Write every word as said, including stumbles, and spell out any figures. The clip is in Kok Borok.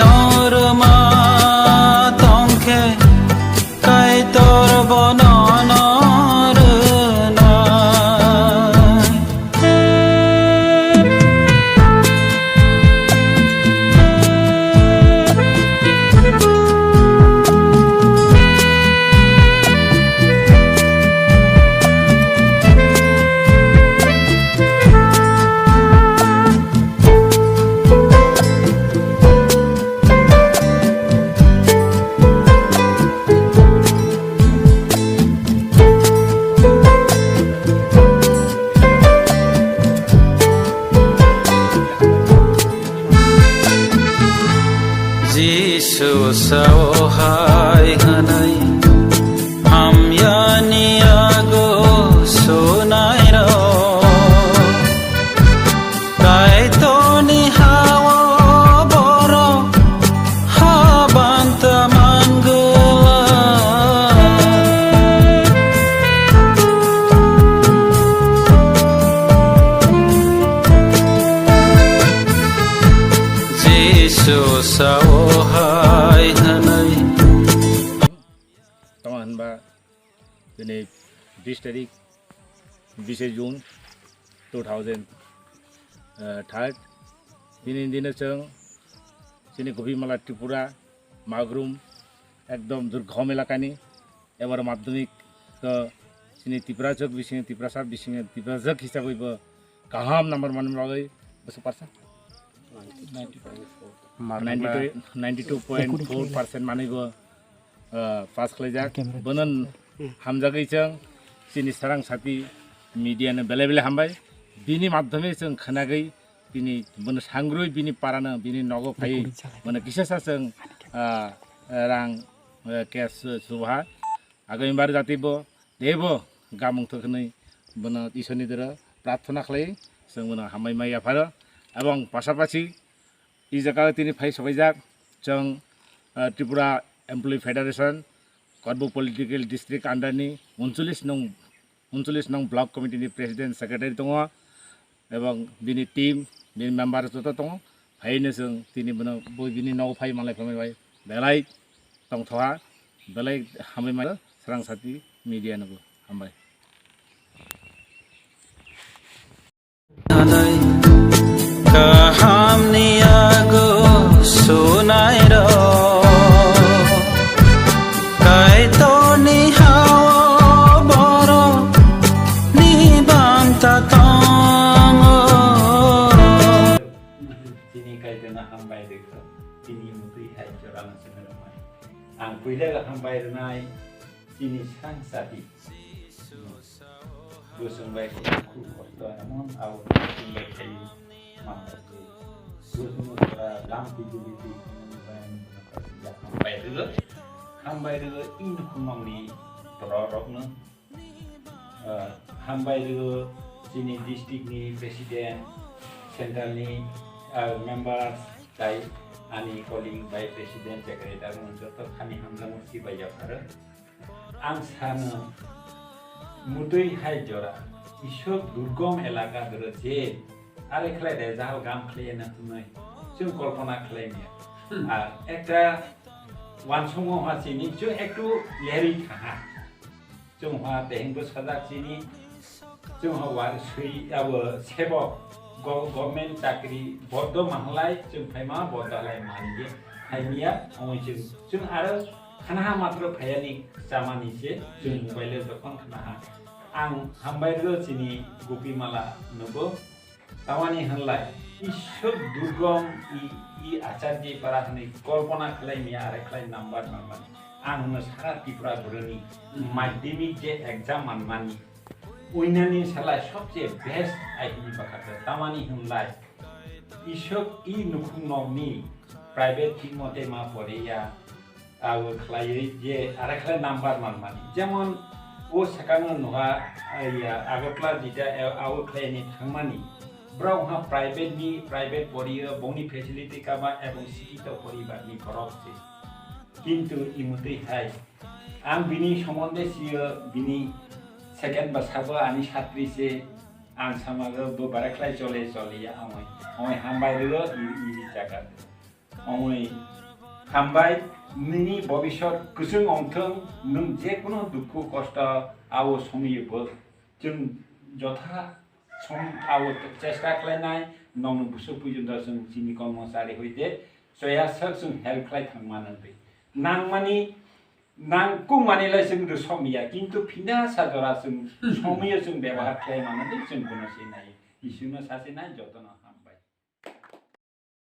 Norma tongkhe Kaitor bono norwnai. Jisu sao hai hwnwi, hamyani yago sunairok. Kaitorni ha-o borok habanta mangwlak. Jisu sao hai hwnwi. Tamo hwnba, tini bis tarik, bise June two thousand third. Tini dino chwng chini Gopimala Tripura, Magrum, ekdom durgom elakani, ebar madhyamik, to chini Tiprajwk bisingo, Tiprasa bisingo, Tiprajwk hisabwi bo kaham number manwi bagwi bwswk parsa? Ninety-two, ninety-two point four percent manwi bo, ah, pass khlaijak. Bono hamjagwi chwng chini Sarang Sati media no belai belai hambai. Bini madhyame chwng khnagwi bini bono sangrwi bini parano bini nogo phai bono kisa sa chwng, ah, rang, ah, cash, ah, subaha. Agami bar jati bo teibo gamung thok hwnwi bono Iswrni doro prarthana khlai, chwng bono hambai ma yapharo. Ebong pasapasi i jaga tini phai sobaijak chwng, ah, Tripura Employee Federation, Korbuk Political District under ni uncholish nong, uncholish nong Block Committee ni President Secretary tongo. Ebong bini team, bini member joto tongo. Phaino chwng tini bono bo bini nogo phai manlai phamai bai belai tongthoha, belai hambai mai Sarang Sati media no bo hambai. Kahamni yago sunairok. Kaitorni ha-o borokni banta tongo. Chini Kaitorno hambai rwkha, chini mwtwi hai jorano chwng rwmani. Ang puila hambai rwnai chini Sarang Sati. Bo chwng bai khe khub kosto emon abo chwng bai khai manjak. Bo chwng jora lam twi twi twi twi hambai rwgo. Hambai rwgo i nukhungmani borok rokno. Ah, hambai rwgo chini district ni president, central ni, ah, members, tai ani colleague vice president, secretary, joto khani hamjakmung si bai yapharo. Ang sano, mwtwi hai jora, isok durgom elaka doro je, are khlai de jahal gam khlai na hwnwi, chwng kolpona khlai maya. Hmm. Ar ekta wansukmung ha chini, chwng ektu lerwi thaha. Chwng ha tehengbo sajak chini, chwng ha wa swi abo sebok, go-, government chakri boddo mahalai, chwng phaima boddo halai mani je, hai miya, ongoi chwng, chwng aro khanaha matro phayani chamani se, chwng mobile o jokhon khanaha. Ang hambai rw chini Gopimala nubo, tamani hwnlai, isok durgom i, i acharji para hwnwi kolpona khlai miya are khlai number number. Ang hwno sara Tripura boroni madhyamik je exam manmani, oinani salai sobse best ai hwnwi bakha khe. Tamani hwnlai, isok i nukhung nokni private thik mote ma poriya, abo khlaiwi je ara khlai number manmani. Jemon o swkango nukha, ah, ya, Agartala jeta, eh, abo khlaini thangmani. Borok wngkha private ni, private poriyo, bongni facility kama ebong sikito poribar ni borok se. Kintu imutwi hai, ang bini somonde siyo, bini second bwsabo ani satri se, ang samago bo bara khlai chole choliya amoi. Amoi hambai rwo i, i jaga. Omoni hambai, nini bobisot kwchwng ongthwng, nwng je kono dukhu kosto abo somiyo bo chwng jotha som abo chesta khlainai, nokni busuk puijon da chwng chini kormo chari hoide choya sak chwng help khlai thangmani twi nangmani nangkukmani lai chwng rw somya, kintu phina sa jora chwng somiyo chwng bebohar khlai mano twi chwng bono se nai, Iswrno sasinai jotono.